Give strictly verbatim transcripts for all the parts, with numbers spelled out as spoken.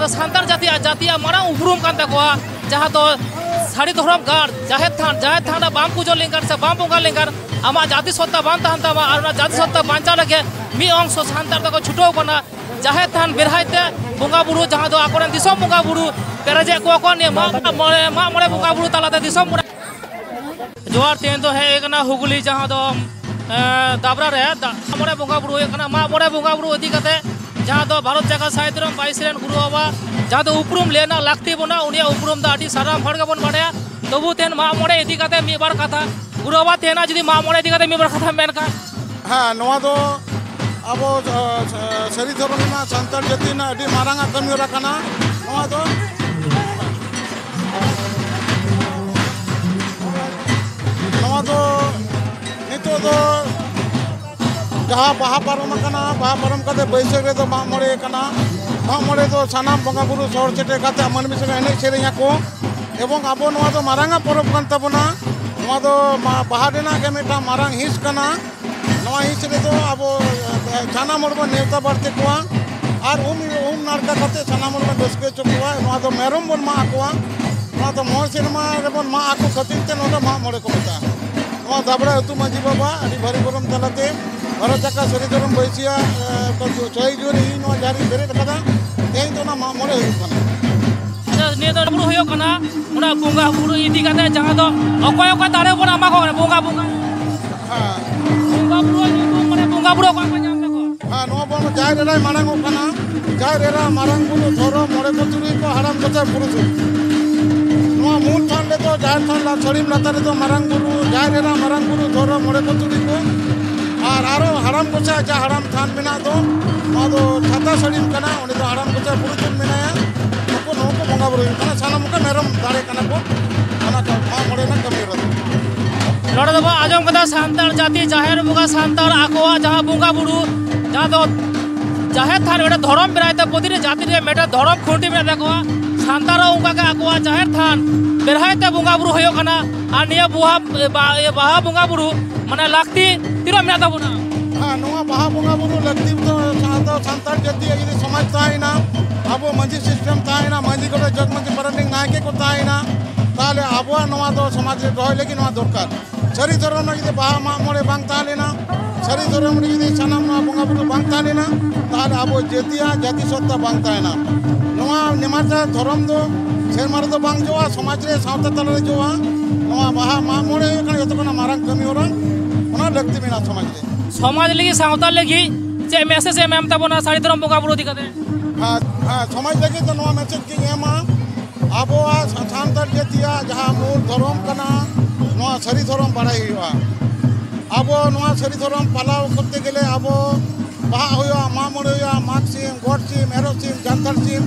ᱥᱟᱱᱛᱟᱲ ᱡᱟᱹᱛᱤᱭᱟᱜ, ᱡᱟᱹᱛᱤᱭᱟᱜ ᱢᱟᱨᱟᱝ ᱩᱯᱨᱩᱢ ᱠᱟᱱ ᱛᱟᱠᱚᱣᱟ, ᱡᱟᱦᱟᱸ ᱫᱚ ᱥᱟᱹᱨᱤ ᱫᱷᱚᱨᱚᱢ ᱜᱟᱲ, ᱡᱟᱦᱮᱨ ᱛᱷᱟᱱ, ᱡᱟᱦᱮᱨ ᱛᱷᱟᱱ ᱨᱮ ᱵᱟᱢ ᱯᱩᱡᱟᱹ ᱞᱮᱱᱠᱷᱟᱱ ᱥᱮ ᱵᱟᱢ ᱵᱚᱸᱜᱟ ᱞᱮᱱᱠᱷᱟᱱ ᱟᱢᱟᱜ ᱡᱟᱹᱛᱤ ᱥᱚᱛᱛᱟ ᱵᱟᱝ ᱛᱟᱦᱮᱱ ᱛᱟᱢᱟ, ᱟᱨ ᱚᱱᱟ ᱡᱟᱹᱛᱤ ᱥᱚᱛᱛᱟ ᱵᱟᱧᱪᱟᱣ ᱞᱟᱹᱜᱤᱫ ᱢᱤᱫ ᱚᱝᱥᱚ ᱥᱟᱱᱛᱟᱲ ᱫᱚᱠᱚ ᱪᱷᱩᱴᱟᱹᱣ ᱠᱟᱱᱟ᱾ ᱡᱟᱦᱮᱨ ᱛᱷᱟᱱ ᱵᱮᱲᱦᱟᱭ ᱛᱮ ᱵᱚᱸᱜᱟ ᱵᱩᱨᱩ, ᱡᱟᱦᱟᱸ ᱫᱚ ᱟᱠᱚᱨᱮᱱ ᱫᱤᱥᱚᱢ ᱵᱚᱸᱜᱟ ᱵᱩᱨᱩ ᱯᱮᱨᱮᱡᱮᱫ ᱠᱚᱣᱟ ᱠᱚ, ᱱᱤᱭᱟᱹ ᱢᱟᱜ ᱢᱚᱬᱮ, ᱢᱟᱜ ᱢᱚᱬᱮ ᱵᱚᱸᱜᱟ ᱵᱩᱨᱩ ᱛᱟᱞᱟᱛᱮ ᱫᱤᱥᱚᱢ ᱵᱚᱸᱜᱟ ᱡᱚᱦᱟᱨ, ᱛᱮᱦᱮᱧ ᱫᱚ ᱦᱮᱡ ᱟᱠᱟᱱᱟ ᱦᱩᱜᱽᱞᱤ, ᱡᱟᱦᱟᱸ ᱫᱚ, ᱮ, ᱫᱟᱵᱽᱨᱟ ᱨᱮ ᱫᱟ-, ᱢᱟᱜ ᱢᱚᱬᱮ ᱵᱚᱸᱜᱟ ᱵᱩᱨᱩ ᱦᱩᱭᱩᱜ ᱠᱟᱱᱟ᱾ ᱢᱟᱜ ᱢᱚᱬᱮ ᱵᱚᱸᱜᱟ ᱵᱩᱨᱩ ᱤᱫᱤ ᱠᱟᱛᱮ, ᱡᱟᱦᱟᱸ ᱫᱚ ᱵᱷᱟᱨᱚᱛ ᱡᱟᱠᱟᱛ ᱥᱟᱹᱦᱤ ᱫᱷᱚᱨᱚᱢ ᱵᱟᱭᱤᱥ ᱨᱮᱱ ᱜᱩᱨᱩ ᱵᱟᱵᱟ, ᱡᱟᱦᱟᱸ ᱫᱚ ᱩᱯᱨᱩᱢ ᱞᱟᱹᱭ ᱨᱮᱱᱟᱜ ᱞᱟᱹᱠᱛᱤ ᱵᱚᱱᱟ, ᱩᱱᱤᱭᱟᱜ ᱩᱯᱨᱩᱢ ᱫᱚ ᱟᱹᱰᱤ ᱥᱟᱱᱟᱢ ᱦᱚᱲ ᱜᱮᱵᱚᱱ ᱵᱟᱲᱟᱭᱟ᱾ ᱛᱚᱵᱩ ᱛᱮᱦᱮᱧ ᱢᱟᱜ ᱢᱚᱬᱮ ᱤᱫᱤ ᱠᱟᱛᱮ ᱢᱤᱫ ᱵᱟᱨ ᱠᱟᱛᱷᱟ, ᱜᱩᱨᱩ ᱵᱟᱵᱟ, ᱛᱮᱦᱮᱧ ᱡᱩᱫᱤ ᱢᱟᱜ ᱢᱚᱬᱮ ᱤᱫᱤ ᱠᱟᱛᱮ ᱢᱤᱫ ᱵᱟᱨ ᱠᱟᱛᱷᱟᱢ ᱢᱮᱱ ᱠᱷᱟᱱ᱾ ᱦᱮᱸ, ᱱᱚᱣᱟ ᱫᱚ ᱟᱵᱚ, ᱟ, ᱥᱟ-, ᱥᱟᱹᱨᱤ ᱫᱷᱚᱨᱚᱢ ᱨᱮᱱᱟᱜ ᱥᱟᱱᱛᱟᱲ ᱡᱟᱹᱛᱤ ᱨᱮᱱᱟᱜ ᱟᱹᱰᱤ ᱢᱟᱨᱟᱝ ᱟᱜ ᱠᱟᱹᱢᱤ ᱦᱚᱨᱟ ᱠᱟᱱᱟ᱾ ᱱᱚᱣᱟ ᱫᱚ, ᱱᱚᱣᱟ ᱫᱚ ᱱᱤᱛᱚᱜ ᱫᱚ ᱡᱟᱦᱟᱸ ᱵᱟᱦᱟ ᱯᱟᱨᱚᱢ ᱟᱠᱟᱱᱟ, ᱵᱟᱦᱟ ᱯᱟᱨᱚᱢ ᱠᱟᱛᱮ ᱵᱟᱹᱭᱥᱟᱹᱠᱷ ᱨᱮᱫᱚ ᱢᱟᱜ ᱢᱚᱬᱮ ᱠᱟᱱᱟ᱾ ᱢᱟᱜ ᱢᱚᱬᱮ ᱫᱚ ᱥᱟᱱᱟᱢ ᱵᱚᱸᱜᱟ ᱵᱩᱨᱩ ᱥᱚᱦᱚᱨ ᱥᱮᱴᱮᱨ ᱠᱟᱛᱮ ᱢᱟᱹᱱᱢᱤ ᱥᱚᱸᱜᱮ ᱮᱱᱮᱡ ᱥᱮᱨᱮᱧ ᱟᱠᱚ, ᱮᱵᱚᱝ ᱟᱵᱚ ᱱᱚᱣᱟ ᱫᱚ ᱢᱟᱨᱟᱝ ᱟᱜ ᱯᱚᱨᱚᱵᱽ ᱠᱟᱱ ᱛᱟᱵᱚᱱᱟ᱾ ᱱᱚᱣᱟ ᱫᱚ ᱢᱟ-, ᱵᱟᱦᱟ ᱨᱮᱱᱟᱜ ᱜᱮ ᱢᱤᱫᱴᱟᱝ ᱢᱟᱨᱟᱝ ᱦᱤᱸᱥ ᱠᱟᱱᱟ᱾ ᱱᱚᱣᱟ ᱦᱤᱸᱥ ᱨᱮᱫᱚ ᱟᱵᱚ, ᱮ, ᱥᱟᱱᱟᱢ ᱦᱚᱲ ᱵᱚᱱ ᱱᱮᱣᱛᱟ ᱵᱟᱨᱛᱮ ᱠᱚᱣᱟ ᱟᱨ ᱩᱢ, ᱩᱢ ᱱᱟᱲᱠᱟ ᱠᱟᱛᱮ ᱥᱟᱱᱟᱢ ᱦᱚᱲ ᱵᱚᱱ ᱨᱟᱹᱥᱠᱟᱹ ᱦᱚᱪᱚ ᱠᱚᱣᱟ᱾ ᱱᱚᱣᱟ ᱫᱚ ᱢᱮᱨᱚᱢ ᱵᱚᱱ ᱢᱟᱜ ᱟᱠᱚᱣᱟ᱾ ᱱᱚᱣᱟ ᱫᱚ ᱢᱚᱬᱮ ᱥᱮᱨᱢᱟ ᱨᱮᱵᱚᱱ ᱢᱟᱜ ᱟᱠᱚ ᱠᱷᱟᱹᱛᱤᱨ ᱛᱮ ᱱᱚᱣᱟ ᱫᱚ ᱢᱟᱜ ᱢᱚᱬᱮ ᱠᱚ ᱢᱮᱛᱟᱜᱼᱟ᱾ ᱱᱚᱣᱟ ᱫᱟᱵᱽᱲᱟ ᱟᱹᱛᱩ ᱢᱟᱹᱡᱷᱤ ᱵᱟᱵᱟ ᱟᱹᱰᱤ ᱵᱷᱟᱹᱨᱤ ᱵᱷᱚᱨᱚᱢ ᱛᱟᱞᱟᱛᱮ ᱵᱷᱟᱨᱚᱛ ᱡᱟᱠᱟᱛ ᱥᱟᱹᱨᱤ ᱫᱷᱚᱨᱚᱢ ᱵᱟᱹᱭᱥᱤᱭᱟ, ᱮ, ᱥᱚᱦᱤ ᱡᱩᱨᱤ ᱤᱧ ᱱᱚᱣᱟ ᱡᱟᱦᱟᱸ ᱨᱤᱧ ᱵᱮᱨᱮᱫ ᱟᱠᱟᱫᱟ, ᱛᱮᱦᱮᱧ ᱫᱚ ᱚᱱᱟ ᱢᱟᱜ ᱢᱚᱬᱮ ᱦᱩᱭᱩᱜ ᱠᱟᱱᱟ᱾ ᱟᱪᱪᱷᱟ, ᱱᱤᱭᱟᱹ ᱫᱚ ᱵᱩᱨᱩ ᱦᱩᱭᱩᱜ ᱠᱟᱱᱟ, ᱚᱱᱟ ᱵᱚᱸᱜᱟ ᱵᱩᱨᱩ ᱤᱫᱤ ᱠᱟᱛᱮ ᱡᱟᱦᱟᱸ ᱫᱚ ᱚᱠᱚᱭ ᱚᱠᱚᱭ ᱫᱟᱲᱮ ᱵᱚᱱ ᱮᱢᱟ ᱠᱚ ᱠᱟᱱᱟ, ᱵᱚᱸᱜᱟ ᱵᱚᱸᱜᱟ᱾ ᱦᱮᱸ᱾ ᱵᱚᱸᱜᱟ ᱵᱩᱨᱩ ᱧᱩᱛᱩᱢ, ᱢᱟᱱᱮ ᱵᱚᱸᱜᱟ ᱵᱩᱨᱩ ᱚᱠᱚᱭ ᱠᱚ ᱧᱟᱢ ᱛᱟᱠᱚᱣᱟ? ᱦᱮᱸ, ᱱᱚᱣᱟ ᱵᱚᱱ ᱡᱟᱦᱮᱨ ᱮᱨᱟᱭ ᱢᱟᱲᱟᱝ ᱚᱜ ᱠᱟᱱᱟ᱾ ᱡᱟᱦᱮᱨ ᱮᱨᱟ, ᱢᱟᱨᱟᱝ ᱵᱩᱨᱩ, ᱫᱷᱚᱨᱚᱢ, ᱢᱚᱬᱮ ᱠᱚ ᱛᱩᱨᱩᱭ ᱠᱚ, ᱦᱟᱲᱟᱢ ᱠᱚᱛᱮ ᱯᱩᱨᱩᱫᱷᱩᱞ᱾ ᱱᱚᱣᱟ ᱢᱩᱞ ᱛᱷᱟᱱ ᱨᱮᱫᱚ ᱡᱟᱦᱮᱨ ᱛᱷᱟᱱ ᱞᱟ-, ᱥᱟᱹᱲᱤᱢ ᱞᱟᱛᱟᱨ ᱨᱮᱫᱚ ᱢᱟᱨᱟᱝ ᱵᱩᱨᱩ, ᱡᱟᱦᱮᱨ ᱮᱨᱟ, ᱢᱟᱨᱟᱝ ᱵᱩᱨᱩ, ᱫᱷᱚᱨᱚᱢ, ᱢᱚᱬᱮ ᱠᱚ ᱛᱩᱨᱩᱭ ᱠᱚ, ᱟᱨ ᱟᱨᱚ ᱦᱟᱲᱟᱢ ᱠᱚᱪᱟ ᱡᱟᱦᱟᱸ ᱦᱟᱲᱟᱢ ᱛᱷᱟᱱ ᱢᱮᱱᱟᱜ ᱫᱚ, ᱱᱚᱣᱟ ᱫᱚ ᱪᱷᱟᱛᱟ ᱥᱟᱹᱲᱤᱢ ᱠᱟᱱᱟ᱾ ᱚᱸᱰᱮ ᱫᱚ ᱦᱟᱲᱟᱢ ᱠᱚᱪᱟ ᱵᱩᱨᱩ ᱛᱩᱞ ᱢᱮᱱᱟᱭᱟ᱾ ᱱᱩᱠᱩ, ᱱᱩᱠᱩ ᱵᱚᱸᱜᱟ ᱵᱩᱨᱩ ᱦᱩᱭᱩᱜ ᱠᱟᱱᱟ᱾ ᱥᱟᱱᱟᱢ ᱠᱚ ᱢᱮᱨᱚᱢ ᱫᱟᱲᱮ ᱠᱟᱱᱟ ᱠᱚ᱾ ᱚᱱᱟ ᱠᱚ ᱢᱟᱜ ᱢᱚᱬᱮ ᱨᱮᱱᱟᱜ ᱠᱟᱹᱢᱤ ᱦᱚᱨᱟ ᱫᱚ᱾ ᱱᱚᱰᱮ ᱫᱚᱵᱚᱱ ᱟᱸᱡᱚᱢ ᱠᱮᱫᱟ, ᱥᱟᱱᱛᱟᱲ ᱡᱟᱹᱛᱤ ᱡᱟᱦᱮᱨ ᱵᱚᱸᱜᱟ, ᱥᱟᱱᱛᱟᱲ ᱟᱠᱚᱣᱟᱜ ᱡᱟᱦᱟᱸ ᱵᱚᱸᱜᱟ ᱵᱩᱨᱩ, ᱡᱟᱦᱟᱸ ᱫᱚ ᱡᱟᱦᱮᱨ ᱛᱷᱟᱱ, ᱢᱤᱫᱴᱮᱱ ᱫᱷᱚᱨᱚᱢ ᱵᱮᱲᱦᱟᱭ ᱛᱮ ᱯᱨᱚᱛᱤᱴᱤ ᱡᱟᱹᱛᱤ ᱨᱮ ᱢᱤᱫᱴᱮᱱ ᱫᱷᱚᱨᱚᱢ ᱠᱷᱩᱱᱴᱤ ᱢᱮᱱᱟᱜ ᱛᱟᱠᱚᱣᱟ᱾ ᱥᱟᱱᱛᱟᱲ ᱦᱚᱸ ᱚᱱᱠᱟ ᱜᱮ ᱟᱠᱚᱣᱟᱜ ᱡᱟᱦᱮᱨ ᱛᱷᱟᱱ ᱵᱮᱲᱦᱟᱭ ᱛᱮ ᱵᱚᱸᱜᱟ ᱵᱩᱨᱩ ᱦᱩᱭᱩᱜ ᱠᱟᱱᱟ᱾ ᱟᱨ ᱱᱤᱭᱟᱹ ᱵᱚᱦᱟ-, ᱵᱟ-, ᱵᱟᱦᱟ ᱵᱚᱸᱜᱟ ᱵᱩᱨᱩ ᱢᱟᱱᱮ ᱞᱟᱹᱠᱛᱤ ᱛᱤᱱᱟᱹᱜ ᱢᱮᱱᱟᱜ ᱛᱟᱵᱚᱱᱟ? ᱦᱮᱸ, ᱱᱚᱣᱟ ᱵᱟᱦᱟ ᱵᱚᱸᱜᱟ ᱵᱩᱨᱩ ᱞᱟᱹᱠᱛᱤ ᱫᱚ ᱥᱟᱶᱛᱟ, ᱥᱟᱱᱛᱟᱲ ᱡᱟᱹᱛᱤᱭᱟᱜ ᱡᱩᱫᱤ ᱥᱚᱢᱟᱡᱽ ᱛᱟᱦᱮᱸᱭᱮᱱᱟ, ᱟᱵᱚ ᱢᱟᱹᱡᱷᱤ ᱥᱤᱥ ᱱᱟᱭᱠᱮ ᱠᱚ ᱛᱟᱦᱮᱸᱭᱮᱱᱟ, ᱛᱟᱦᱚᱞᱮ ᱟᱵᱚᱣᱟᱜ ᱱᱚᱣᱟ ᱫᱚ ᱥᱚᱢᱟᱡᱽ ᱨᱮ ᱫᱚᱦᱚᱭ ᱞᱟᱹᱜᱤᱫ ᱱᱚᱣᱟ ᱫᱚᱨᱠᱟᱨ᱾ ᱥᱟᱹᱨᱤ ᱫᱷᱚᱨᱚᱢ ᱨᱮ ᱡᱩᱫᱤ ᱵᱟᱦᱟ ᱢᱟᱜ ᱢᱚᱬᱮ ᱵᱟᱝ ᱛᱟᱦᱮᱸ ᱞᱮᱱᱟ, ᱥᱟᱹᱨᱤ ᱫᱷᱚᱨᱚᱢ ᱨᱮ ᱡᱩᱫᱤ ᱥᱟᱱᱟᱢ ᱱᱚᱣᱟ ᱵᱚᱸᱜᱟ ᱵᱩᱨᱩ ᱵᱟᱝ ᱛᱟᱦᱮᱸ ᱞᱮᱱᱟ, ᱛᱟᱦᱚᱞᱮ ᱟᱵᱚ ᱡᱟᱹᱛᱤᱭᱟᱜ ᱡᱟᱹᱛᱤ ᱥᱚᱛᱛᱟ ᱵᱟᱝ ᱛᱟᱦᱮᱱᱟ᱾ ᱱᱚᱣᱟ ᱱᱮᱢᱟᱪᱟᱨ ᱫᱷᱚᱨᱚᱢ ᱫᱚ ᱥᱮᱨᱢᱟ ᱨᱮᱫᱚ ᱵᱟᱝ ᱡᱚᱜᱼᱟ, ᱥᱚᱢᱟᱡᱽ ᱨᱮ, ᱥᱟᱶᱛᱟ ᱛᱟᱞᱟ ᱨᱮ ᱡᱚᱜᱼᱟ᱾ ᱱᱚᱣᱟ ᱵᱟᱦᱟ ᱢᱟᱜ ᱢᱚᱬᱮ ᱦᱩᱭᱩᱜ ᱠᱟᱱᱟ ᱡᱚᱛᱚ ᱠᱷᱚᱱᱟᱜ ᱢᱟᱨᱟᱝ ᱠᱟᱹᱢᱤ ᱦᱚᱨᱟ, ᱚᱱᱟ ᱞᱟᱹᱠᱛᱤ ᱢᱮᱱᱟᱜᱼᱟ ᱥᱚᱢᱟᱡᱽ ᱨᱮ᱾ ᱥᱚᱢᱟᱡᱽ ᱞᱟᱹᱜᱤᱫ, ᱥᱟᱶᱛᱟ ᱞᱟᱹᱜᱤᱫ ᱪᱮᱫ ᱢᱮᱥᱮᱡᱽ ᱮᱢ ᱮᱢ ᱛᱟᱵᱚᱱᱟ ᱥᱟᱹᱨᱤ ᱫᱷᱚᱨᱚᱢ ᱵᱚᱸᱜᱟ ᱵᱩᱨᱩ ᱤᱫᱤ ᱠᱟᱛᱮ? ᱦᱮᱸ, ᱦᱮᱸ, ᱥᱚᱢᱟᱡᱽ ᱞᱟᱹᱜᱤᱫ ᱫᱚ ᱱᱚᱣᱟ ᱢᱮᱥᱮᱡᱽ ᱜᱤᱧ ᱮᱢᱟ, ᱟᱵᱚᱣᱟᱜ ᱥᱟ-, ᱥᱟᱱᱛᱟᱲ ᱡᱟᱹᱛᱤᱭᱟᱜ ᱡᱟᱦᱟᱸ ᱢᱩᱞ ᱫᱷᱚᱨᱚᱢ ᱠᱟᱱᱟ, ᱱᱚᱣᱟ ᱥᱟᱹᱨᱤ ᱫᱷᱚᱨᱚᱢ ᱵᱟᱲᱟᱭ ᱦᱩᱭᱩᱜᱼᱟ᱾ ᱟᱵᱚ ᱱᱚᱣᱟ ᱥᱟᱹᱨᱤ ᱫᱷᱚᱨᱚᱢ ᱯᱟᱞᱟᱣ ᱠᱚᱨᱛᱮ ᱜᱮᱞᱮ ᱟᱵᱚ ᱵᱟᱦᱟ ᱦᱩᱭᱩᱜᱼᱟ, ᱢᱟᱜ ᱢᱚᱬᱮ ᱦᱩᱭᱩᱜᱼᱟ, ᱢᱟᱜᱽ ᱥᱤᱢ, ᱜᱚᱴ ᱥᱤᱢ, ᱮᱨᱚᱜ ᱥᱤᱢ, ᱡᱟᱱᱛᱷᱟᱲ ᱥᱤᱢ,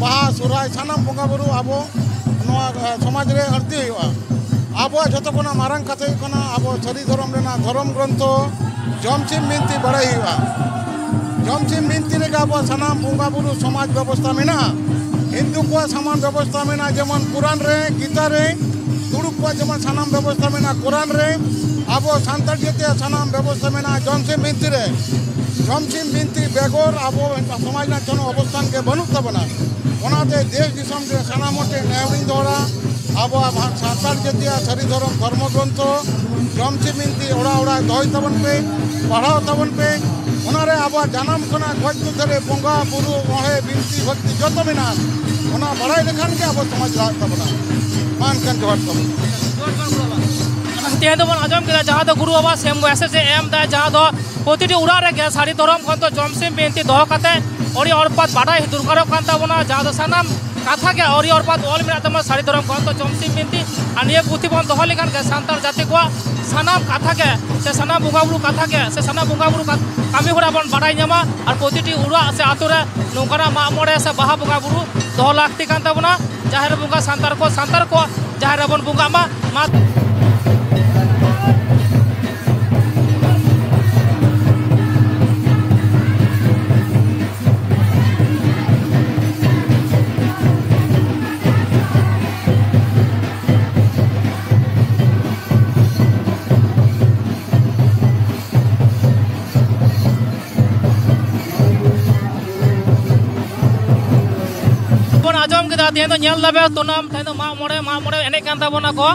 ᱵᱟᱦᱟ, ᱥᱚᱦᱨᱟᱭ, ᱥᱟᱱᱟᱢ ᱵᱚᱸᱜᱟ ᱵᱩᱨᱩ ᱟᱵᱚ ᱱᱚᱣᱟ, ᱮ, ᱥᱚᱢᱟᱡᱽ ᱨᱮ ᱟᱹᱲᱛᱤ ᱦᱩᱭᱩᱜᱼᱟ᱾ ᱟᱵᱚᱣᱟᱜ ᱡᱷᱚᱛᱚ ᱠᱷᱚᱱᱟᱜ ᱢᱟᱨᱟᱝ ᱠᱟᱛᱷᱟ ᱦᱩᱭᱩᱜ ᱠᱟᱱᱟ, ᱟᱵᱚ ᱥᱟᱹᱨᱤ ᱫᱷᱚᱨᱚᱢ ᱨᱮᱱᱟᱜ ᱫᱷᱚᱨᱚᱢ ᱜᱨᱚᱱᱛᱷᱚ ᱡᱚᱢᱥᱤᱢ ᱵᱤᱱᱛᱤ ᱵᱟᱲᱟᱭ ᱦᱩᱭᱩᱜᱼᱟ᱾ ᱡᱚᱢᱥᱤᱢ ᱵᱤᱱᱛᱤ ᱨᱮᱜᱮ ᱟᱵᱚᱣᱟᱜ ᱥᱟᱱᱟᱢ ᱵᱚᱸᱜᱟ ᱵᱩᱨᱩ ᱥᱚᱢᱟᱡᱽ ᱵᱮᱵᱚᱥᱛᱷᱟ ᱢᱮᱱᱟᱜᱼᱟ᱾ ᱦᱤᱱᱫᱩ ᱠᱚᱣᱟᱜ ᱥᱟᱢᱟᱱ ᱵᱮᱵᱚᱥᱛᱷᱟ ᱢᱮᱱᱟᱜᱼᱟ, ᱡᱮᱢᱚᱱ ᱠᱩᱨᱟᱱ ᱨᱮ, ᱜᱤᱛᱟ ᱨᱮ, ᱛᱩᱲᱩᱠ ᱠᱚᱣᱟᱜ ᱡᱮᱢᱚᱱ ᱥᱟᱱᱟᱢ ᱵᱮᱵᱚᱥᱛᱷᱟ ᱢᱮᱱᱟᱜᱼᱟ ᱠᱩᱨᱟᱱ ᱨᱮ, ᱟᱵᱚ ᱥᱟᱱᱛᱟᱲ ᱡᱟᱹᱛᱤᱭᱟᱜ ᱥᱟᱱᱟᱢ ᱵᱮᱵᱚᱥᱛᱷᱟ ᱢᱮᱱᱟᱜᱼᱟ ᱡᱚᱢᱥᱤᱢ ᱵᱤᱱᱛᱤ ᱨᱮ᱾ ᱡᱚᱢᱥᱤᱢ ᱵᱤᱱᱛᱤ ᱵᱮᱜᱚᱨ ᱟᱵᱚ ᱥᱚᱢᱟᱡᱽ ᱨᱮᱱᱟᱜ ᱠᱳᱱᱳ ᱚᱵᱚᱥᱛᱷᱟᱱ ᱜᱮ ᱵᱟᱹᱱᱩᱜ ᱛᱟᱵᱚᱱᱟ᱾ ᱚᱱᱟᱛᱮ ᱫᱮᱥ ᱫᱤᱥᱚᱢ ᱨᱮ ᱥᱟᱱᱟᱢ ᱦᱚᱲ ᱴᱷᱮᱱ ᱱᱮᱦᱚᱨᱤᱧ ᱫᱚᱦᱚᱭᱟ, ᱟᱵᱚᱣᱟᱜ ᱵᱷᱟ-, ᱥᱟᱱᱛᱟᱲ ᱡᱟᱹᱛᱤᱭᱟᱜ ᱥᱟᱹᱨᱤ ᱫᱷᱚᱨᱚᱢ ᱫᱷᱚᱨᱢᱚ ᱜᱨᱚᱱᱛᱷᱚ ᱡᱚᱢᱥᱤᱢ ᱵᱤᱱᱛᱤ ᱚᱲᱟᱜ ᱚᱲᱟᱜ ᱫᱚᱦᱚᱭ ᱛᱟᱵᱚᱱ ᱯᱮ, ᱯᱟᱲᱦᱟᱣ ᱛᱟᱵᱚᱱ ᱯᱮ᱾ ᱚᱱᱟᱨᱮ ᱟᱵᱚᱣᱟᱜ ᱡᱟᱱᱟᱢ ᱠᱷᱚᱱᱟᱜ ᱜᱚᱡ ᱢᱚᱫᱽᱫᱷᱮ ᱨᱮ ᱵᱚᱸᱜᱟ ᱵᱩᱨᱩ, ᱚᱬᱦᱮ, ᱵᱤᱱᱛᱤ, ᱵᱷᱚᱠᱛᱤ ᱡᱚᱛᱚ ᱢᱮᱱᱟᱜᱼᱟ᱾ ᱚᱱᱟ ᱵᱟᱲᱟᱭ ᱞᱮᱠᱷᱟᱱ ᱜᱮ ᱟᱵᱚ ᱥᱚᱢᱟᱡᱽ ᱞᱟᱦᱟᱜ ᱛᱟᱵᱚᱱᱟ᱾ ᱢᱟ ᱮᱱᱠᱷᱟᱱ ᱡᱚᱦᱟᱨ ᱛᱟᱵᱚᱱ᱾ ᱛᱮᱦᱮᱧ ᱫᱚᱵᱚᱱ ᱟᱸᱡᱚᱢ ᱠᱮᱫᱟ, ᱡᱟᱦᱟᱸ ᱫᱚ ᱜᱩᱨᱩ ᱵᱟᱵᱟ ᱥᱮᱢ ᱢᱮᱥᱮᱡᱽ ᱮ ᱮᱢ ᱮᱫᱟ, ᱡᱟᱦᱟᱸ ᱫᱚ ᱯᱨᱚᱛᱤᱴᱤ ᱚᱲᱟᱜ ᱨᱮᱜᱮ ᱥᱟᱹᱨᱤ ᱫᱷᱚᱨᱚᱢ ᱠᱷᱚᱱ ᱫᱚ ᱡᱚᱢᱥᱤᱢ ᱵᱤᱱᱛᱤ ᱫᱚᱦᱚ ᱠᱟᱛᱮ ᱚᱲᱤ ᱚᱲᱯᱟᱛ ᱵᱟᱰᱟᱭ ᱫᱚᱨᱠᱟᱨᱚᱜ ᱠᱟᱱ ᱛᱟᱵᱚᱱᱟ, ᱡᱟᱦᱟᱸ ᱫᱚ ᱥᱟᱱᱟᱢ ᱠᱟᱛᱷᱟ ᱜᱮ ᱚᱲᱤ ᱚᱲᱯᱟᱛ ᱚᱞ ᱢᱮᱱᱟᱜ ᱛᱟᱵᱚᱱᱟ ᱥᱟᱹᱨᱤ ᱫᱷᱚᱨᱚᱢ ᱠᱷᱚᱱ ᱫᱚ ᱡᱚᱢᱥᱤᱢ ᱵᱤᱱᱛᱤ᱾ ᱟᱨ ᱱᱤᱭᱟᱹ ᱯᱩᱛᱷᱤ ᱵᱚᱱ ᱫᱚᱦᱚ ᱞᱮᱠᱷᱟᱱ ᱜᱮ ᱥᱟᱱᱛᱟᱲ ᱡᱟᱹᱛᱤ ᱠᱚᱣᱟᱜ ᱥᱟᱱᱟᱢ ᱠᱟᱛᱷᱟ ᱜᱮ ᱥᱮ ᱥᱟᱱᱟᱢ ᱵᱚᱸᱜᱟ ᱵᱩᱨᱩ ᱠᱟᱛᱷᱟ ᱜᱮ ᱥᱮ ᱥᱟᱱᱟᱢ ᱵᱚᱸᱜᱟ ᱵᱩᱨᱩ ᱠᱟ-, ᱠᱟᱹᱢᱤ ᱦᱚᱨᱟ ᱵᱚᱱ ᱵᱟᱰᱟᱭ ᱧᱟᱢᱟ᱾ ᱟᱨ ᱯᱨᱚᱛᱤᱴᱤ ᱚᱲᱟᱜ ᱥᱮ ᱟᱛᱳ ᱨᱮ ᱱᱚᱝᱠᱟᱱᱟᱜ ᱢᱟᱜ ᱢᱚᱬᱮ ᱥᱮ ᱵᱟᱦᱟ ᱵᱚᱸᱜᱟ ᱵᱩᱨᱩ ᱫᱚᱦᱚ ᱞᱟᱹᱠᱛᱤ ᱠᱟᱱ ᱛᱟᱵᱚᱱᱟ᱾ ᱡᱟᱦᱮᱨ ᱵᱚᱸᱜᱟ ᱥᱟᱱᱛᱟᱲ ᱠᱚ, ᱥᱟᱱᱛᱟᱲ ᱠᱚ ᱡᱟᱦᱮᱨ ᱨᱮᱵᱚᱱ ᱵᱚᱸᱜᱟᱜ ᱢᱟ᱾ ᱢᱟ ᱵᱚᱱ ᱟᱸᱡᱚᱢ ᱠᱮᱫᱟ, ᱛᱮᱦᱮᱧ ᱫᱚ ᱧᱮᱞ ᱫᱟᱵᱮ ᱛᱩᱱᱟᱹᱢ, ᱛᱮᱦᱮᱧ ᱫᱚ ᱢᱟᱜ ᱢᱚᱬᱮ, ᱢᱟᱜ ᱢᱚᱬᱮ ᱮᱱᱮᱡ ᱠᱟᱱ ᱛᱟᱵᱚᱱᱟ ᱠᱚ᱾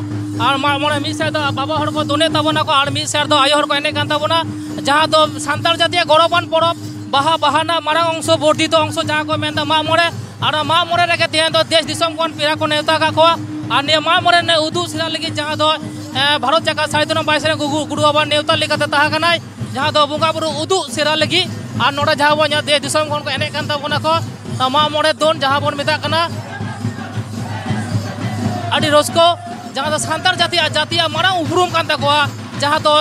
ᱟᱨ ᱢᱟᱜ ᱢᱚᱬᱮ ᱢᱤᱫ ᱥᱮᱫ ᱫᱚ ᱵᱟᱵᱟ ᱦᱚᱲ ᱠᱚ ᱫᱚᱱᱮᱫ ᱛᱟᱵᱚᱱᱟ ᱠᱚ, ᱟᱨ ᱢᱤᱫ ᱥᱮᱫ ᱫᱚ ᱟᱭᱳ ᱦᱚᱲ ᱠᱚ ᱮᱱᱮᱡ ᱠᱟᱱ ᱛᱟᱵᱚᱱᱟ᱾ ᱡᱟᱦᱟᱸ ᱫᱚ ᱥᱟᱱᱛᱟᱲ ᱡᱟᱹᱛᱤᱭᱟᱜ ᱜᱚᱨᱚᱵᱟᱱ ᱯᱚᱨᱚᱵᱽ, ᱵᱟᱦᱟ, ᱵᱟᱦᱟ ᱨᱮᱱᱟᱜ ᱢᱟᱨᱟᱝ ᱚᱝᱥᱚ, ᱵᱚᱨᱫᱷᱤᱛᱚ ᱚᱝᱥᱚ ᱡᱟᱦᱟᱸ ᱠᱚ ᱢᱮᱱᱫᱟ ᱢᱟᱜ ᱢᱚᱬᱮ᱾ ᱟᱨ ᱚᱱᱟ ᱢᱟᱜ ᱢᱚᱬᱮ ᱨᱮᱜᱮ ᱛᱮᱦᱮᱧ ᱫᱚ ᱫᱮᱥ ᱫᱤᱥᱚᱢ ᱠᱷᱚᱱ ᱯᱮᱲᱟ ᱠᱚ ᱱᱮᱣᱛᱟ ᱟᱠᱟᱫ ᱠᱚᱣᱟ᱾ ᱟᱨ ᱱᱤᱭᱟᱹ ᱢᱟᱜ ᱢᱚᱬᱮ ᱨᱮᱱᱟᱜ ᱩᱫᱩᱜ ᱥᱮᱨᱟ ᱞᱟᱹᱜᱤᱫ ᱡᱟᱦᱟᱸ ᱫᱚ, ᱮ, ᱵᱷᱟᱨᱚᱛ ᱡᱟᱠᱟᱛ ᱥᱟᱹᱫᱷᱤᱱ ᱫᱤᱥᱚᱢ ᱵᱟᱭᱤᱥ ᱨᱮ ᱜᱩᱜᱩ ᱜᱩᱨᱩ ᱵᱟᱵᱟ ᱱᱮᱣᱛᱟ ᱞᱮᱠᱟᱛᱮ ᱛᱟᱦᱮᱸ ᱠᱟᱱᱟᱭ, ᱡᱟᱦᱟᱸ ᱫᱚ ᱵᱚᱸᱜᱟ ᱵᱩᱨᱩ ᱩᱫᱩᱜ ᱥᱮᱨᱟ ᱞᱟᱹᱜᱤᱫ᱾ ᱟᱨ ᱱᱚᱰᱮ ᱡᱟᱦᱟᱸ ᱵᱚᱱ ᱧᱮᱞ, ᱫᱮᱥ ᱫᱤᱥᱚᱢ ᱠᱷᱚᱱ ᱠᱚ ᱮᱱᱮᱡ ᱠᱟᱱ ᱛᱟᱵᱚᱱᱟ ᱠᱚ, ᱢᱟᱜ ᱢᱚᱬᱮ ᱫᱚᱱ ᱡᱟᱦᱟᱸ ᱵᱚᱱ ᱢᱮᱛᱟᱜ ᱠᱟᱱᱟ, ᱟᱹᱰᱤ ᱨᱟᱹᱥᱠᱟᱹ, ᱡᱟᱦᱟᱸ ᱫᱚ ᱥᱟᱱᱛᱟᱲ ᱡᱟᱹᱛᱤᱭᱟᱜ, ᱡᱟᱹᱛᱤᱭᱟᱜ ᱢᱟᱨᱟᱝ ᱩᱯᱨᱩᱢ ᱠᱟᱱ ᱛᱟᱠᱚᱣᱟ, ᱡᱟᱦᱟᱸ ᱫᱚ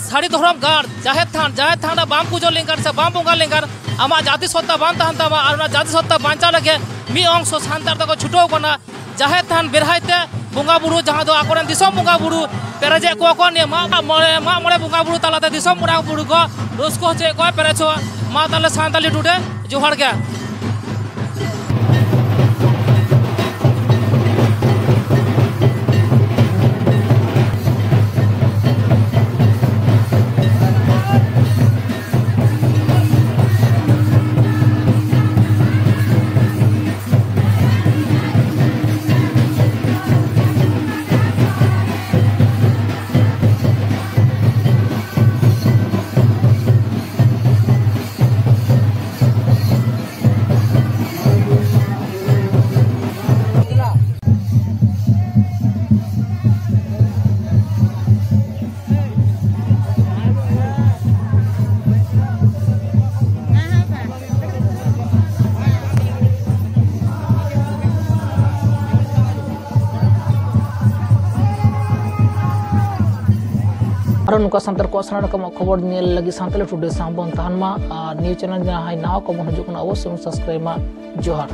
ᱥᱟᱹᱨᱤ ᱫᱷᱚᱨᱚᱢ ᱜᱟᱲ, ᱡᱟᱦᱮᱨ ᱛᱷᱟᱱ, ᱡᱟᱦᱮᱨ ᱛᱷᱟᱱ ᱨᱮ ᱵᱟᱢ ᱯᱩᱡᱟᱹ ᱞᱮᱱᱠᱷᱟᱱ ᱥᱮ ᱵᱟᱢ ᱵᱚᱸᱜᱟ ᱞᱮᱱᱠᱷᱟᱱ, ᱟᱢᱟᱜ ᱡᱟᱹᱛᱤ ᱥᱚᱛᱛᱟ ᱵᱟᱝ ᱛᱟᱦᱮᱱ ᱛᱟᱢᱟ᱾ ᱟᱨ ᱚᱱᱟ ᱡᱟᱹᱛᱤ ᱥᱚᱛᱛᱟ ᱵᱟᱧᱪᱟᱣ ᱞᱟᱹᱜᱤᱫ ᱢᱤᱫ ᱚᱝᱥᱚ ᱥᱟᱱᱛᱟᱲ ᱫᱚᱠᱚ ᱪᱷᱩᱴᱟᱹᱣ ᱠᱟᱱᱟ᱾ ᱡᱟᱦᱮᱨ ᱛᱷᱟᱱ ᱵᱮᱲᱦᱟᱭ ᱛᱮ ᱵᱚᱸᱜᱟ ᱵᱩᱨᱩ, ᱡᱟᱦᱟᱸ ᱫᱚ ᱟᱠᱚᱨᱮᱱ ᱫᱤᱥᱚᱢ ᱵᱚᱸᱜᱟ ᱵᱩᱨᱩ ᱯᱮᱨᱮᱡᱮᱫ ᱠᱚᱣᱟ ᱠᱚ᱾ ᱱᱤᱭᱟᱹ ᱢᱟᱜ ᱢᱚᱬᱮ, ᱢᱟᱜ ᱢᱚᱬᱮ ᱵᱚᱸᱜᱟ ᱵᱩᱨᱩ ᱛᱟᱞᱟᱛᱮ ᱫᱤᱥᱚᱢ ᱵᱚᱸᱜᱟ ᱵᱩᱨᱩ ᱠᱚ ᱨᱟᱹᱥᱠᱟᱹ ᱦᱚᱪᱚᱭᱮᱫ ᱠᱚᱣᱟ, ᱯᱮᱨᱮᱡ ᱦᱚᱪᱚᱣᱟ᱾ ᱢᱟ ᱛᱟᱦᱞᱮ ᱥᱟᱱᱛᱟᱞᱤ ᱴᱩᱰᱮ ᱡᱚᱦᱟᱨ ᱜᱮ᱾ ᱟᱨᱚ ᱱᱚᱝᱠᱟ ᱥᱟᱱᱛᱟᱲ ᱠᱚᱣᱟᱜ ᱥᱟᱱᱟᱢ ᱨᱚᱠᱚᱢᱟᱜ ᱠᱷᱚᱵᱚᱨ ᱧᱮᱞ ᱞᱟᱹᱜᱤᱫ ᱥᱟᱱᱛᱟᱲᱤ ᱴᱩᱰᱮ ᱥᱟᱶ ᱵᱚᱱ ᱛᱟᱦᱮᱱ ᱢᱟ᱾ ᱟᱨ ᱱᱤᱭᱩᱡᱽ ᱪᱮᱱᱮᱞ ᱡᱟᱦᱟᱸᱭ ᱱᱟᱣᱟ ᱠᱚᱵᱚᱱ ᱦᱤᱡᱩᱜ ᱠᱟᱱᱟ, ᱚᱵᱚᱥᱥᱳᱭ ᱵᱚᱱ ᱥᱟᱵᱥᱠᱨᱟᱭᱤᱵ ᱢᱟ᱾ ᱡᱚᱦᱟᱨ᱾